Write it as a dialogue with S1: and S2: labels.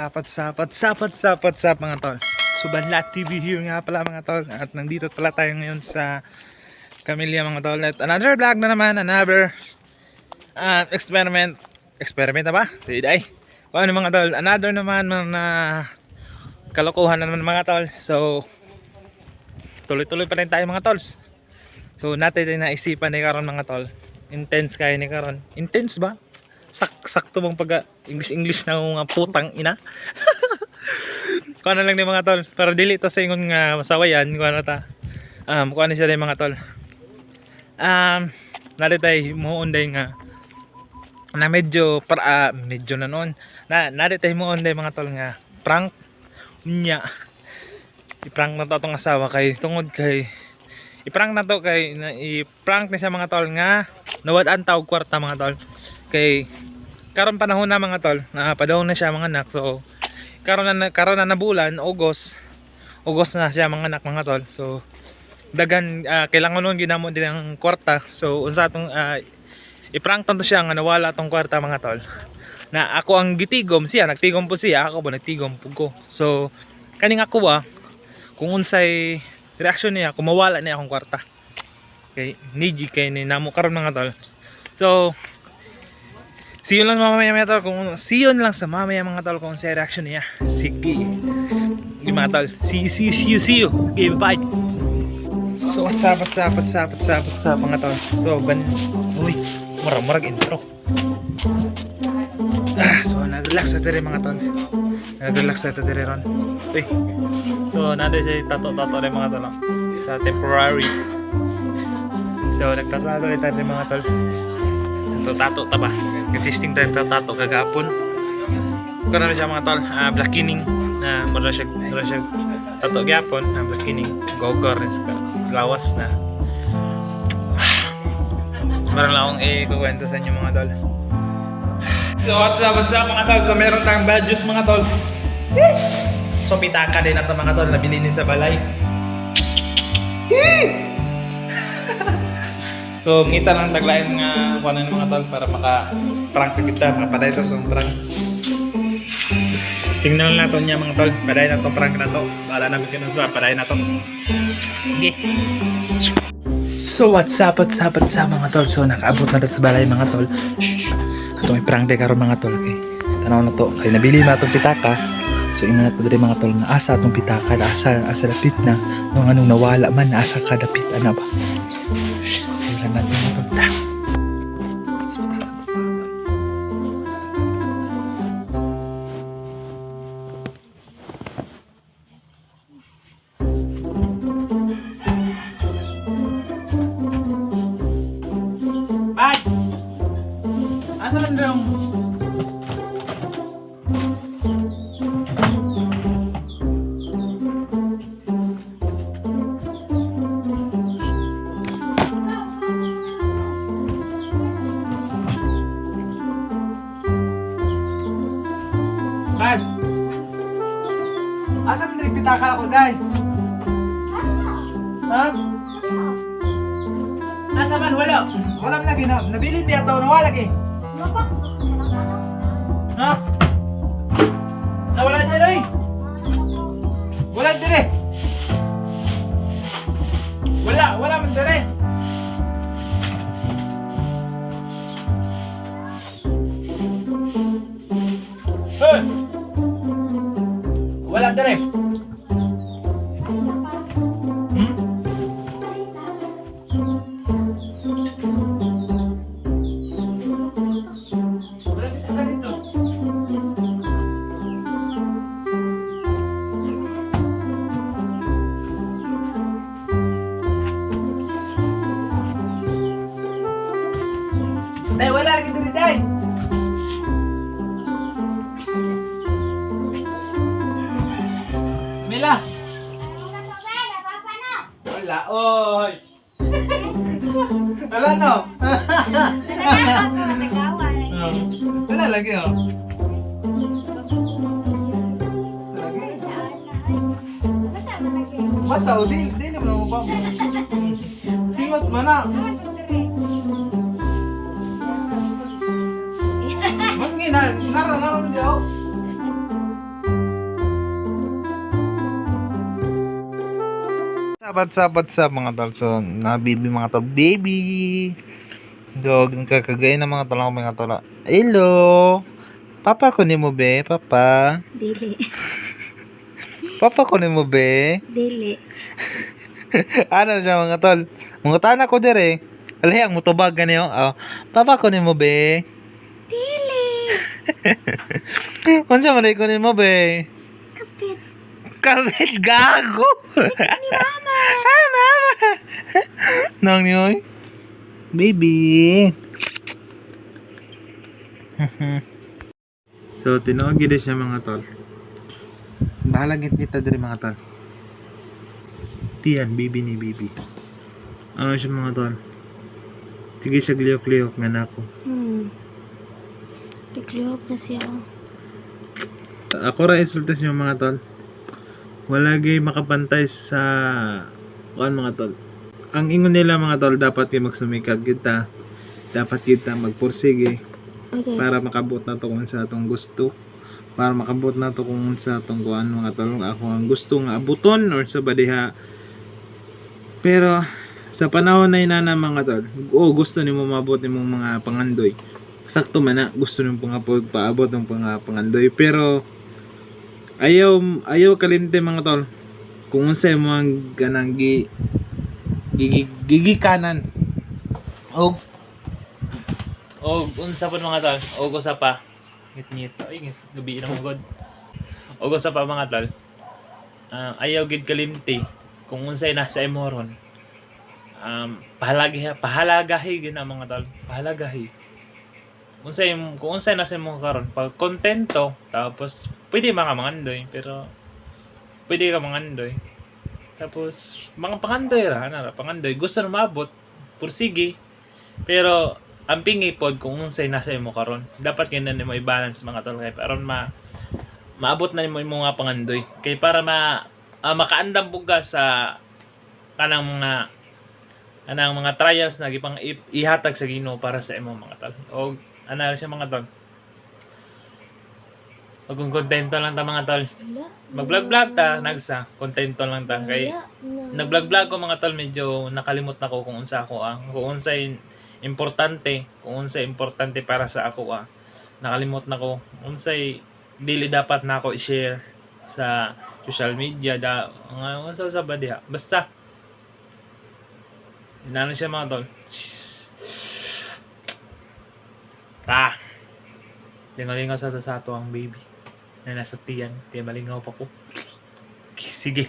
S1: up, what's up, what's up, what's up, what's up, mga tol? Subanla TV here nga pala, mga tol. At nandito pala tayo ngayon sa Camilla, mga tol. At another vlog na naman, another experiment. Experiment na ba? Sige ay. O ano, mga tol, another naman na kalokohan na naman, mga tol. So, tuloy-tuloy pa rin tayo, mga tols. So, natin din naisipan ni karon, mga tol. Intense kayo ni karon. Intense ba? Sakto bang pag English English na nga putang ina? Kuha na lang ni, mga tol. Para dili to sa ingon nga masawayan, kuha na ta. Kuha na siya din, mga tol. Natin tayo mo day nga na medyo para medyo na noon. Na natin tayo mo day, mga tol, nga prank unya. I-prank na to atong asawa kay tungod kay i-prank na to kay na, i-prank ni siya, mga tol, nga nawad-an tawag kwarta, mga tol, kay karon panahon na, mga tol, na padong na siya mga anak. So karon na nabulan August, August na siya mga anak, mga tol. So dagan kailangan nun ginamo din ang kwarta. So unsa atong i-prank to siya nga nawala tong kwarta, mga tol, na ako ang gitigom, siya nagtigom po siya, ako po nagtigom po ko. So kaning ako kung unsay reaction niya kung mawala niya akong kwarta kay niji kay ni namo karon, mga tol. So see you lang mamaya, mga tol, kung see you lang sa mamaya, mga tol, kung unsay reaction niya. Sige. Sige, mga tol, see you, see you, see you, see you. Okay, bye. So what's up, what's up, what's up, what's up, what's up, mga tol? So ban, uy, murag murag intro. So nag-relax na diri, mga tol, nag-relax na diri ron. Uy, so nandun siya tato-tato rin, mga tol, oh, sa temporary. So nagtato-tato rin tayo, mga tol. Tato-tato ta ba? Nag-testing tayo tato kagapon. Kuno na siya, mga tol, blackening na mura siya tato gyapon na blackening gogor rin sa lawas na. Meron lang akong ikukwento sa inyo, mga tol. So what's up, mga tol? So meron tayong bad news, mga tol. So pitaka din nato, mga tol, nabili ni sa balay. So ngita lang taglain nga kuanan, mga tol, para maka prank kita, makapaday ta sa prank. Tingnan lang nato niya, mga tol. Paday na tong prank na to. Bahala namin kinun sa paday na to. Okay. So what's up, what's up, what's up, mga tol? So nakaabot na to sa balay, mga tol. Shh. Atong i-prank day karon, mga tol, kay tanaw na to kay nabili na atong pitaka. So ina na to diri, mga tol, nga asa atong pitaka, asa asa dapit na nung anong nawala man, asa ka dapit ana ba. Shh, sila natin, mga tol. Ta. So, tara, tara. Bads! Asa man dong? Bads! Asa man rin pitaka ako, day? Ha? Asa man? Wala. Wala man lagi na. Nabilin biya to, nawala lagi. Ha? Nawala niya day. Wala dire. Wala, wala man dire. Hey! Wala dire. Wala kita dito. Day, wala lagi diri, day. Mila. Wala, oy. Wala no. Wala lagi oh. Lagi. Basta o di di naman mo pa. Singot man na. Ba't nga na nara nara mo diyo? Sabat sabat sa mga tol. So, na baby mga tol. Baby! Dog, kakagay na mga tol ako mga tol. Hello! Papa ko nimo be, papa.
S2: Dili.
S1: Papa ko nimo be.
S2: Dili.
S1: Ano siya mga tol? Mga ko dire. Alay ang mutubag gani oh. Papa ko nimo be.
S2: Dili.
S1: Unsa man ko nimo be?
S2: Kapit.
S1: Kapit gago.
S2: Ni mama.
S1: Ah, mama. Nang niyoy. Baby. So, tinuod gid siya mga tol. Bahala gid kita diri mga tol. Tiyan, baby ni baby. Ano siya mga tol? Sige siya gliyok-liyok nga nako.
S2: Tiklihok na siya. Oh.
S1: Ako ra insultes niyo mga tol. Wala gay makapantay sa kuan mga tol. Ang ingon nila mga tol, dapat kay magsumikap kita. Dapat kita magpursige para makabot na to kung sa atong gusto. Para makabot na to kung sa atong kuan mga tol. Ako ang gusto nga abuton or sa badiha. Pero sa panahon na inana mga tol, o gusto nimo maabot nimong mga pangandoy. Sakto man na gusto nimo pangabot paabot ng mga pangandoy, pero ayaw ayaw kalimte mga tol kung unsay mo ang ganang gi, gigikanan og og unsa pa mga tol, og usa pa ngit-ngit ay ngit gabi na mo god, og usa pa mga tol. Ah, ayaw gid kalimti kung unsay nasa imo ron, pahalagahi pahalagahi gid na mga tol, pahalagahi unsay kung unsay nasa imo karon. Pag kontento, tapos pwede mga mangandoy, pero pwede ka mangandoy tapos mga pangandoy ra ana ra pangandoy gusto na maabot, pursige, pero ang pingi pod kung unsay nasa imo karon. Dapat kay nimo i-balance mga tol kay aron ma maabot na nimo imong mga pangandoy kay para ma makaandam pug ka sa kanang mga trials na gipang ihatag sa Ginoo para sa imo mga tol. Og ana ra siya mga tol. Og kung kontento lang ta mga tol, mag-vlog-vlog ta, nagsa, kontento lang ta kay nag-vlog-vlog ko mga tol, medyo nakalimot na ko kung unsa ako kung unsay importante, kung unsay importante para sa ako ah. Nakalimot na ko unsay dili dapat na ako i-share sa social media da nga unsa sa ba diha. Basta inano siya mga tol. Ah. Lingaw-lingaw sa ato ang baby na nasa tiyan. Kaya malingaw pa ko. Sige.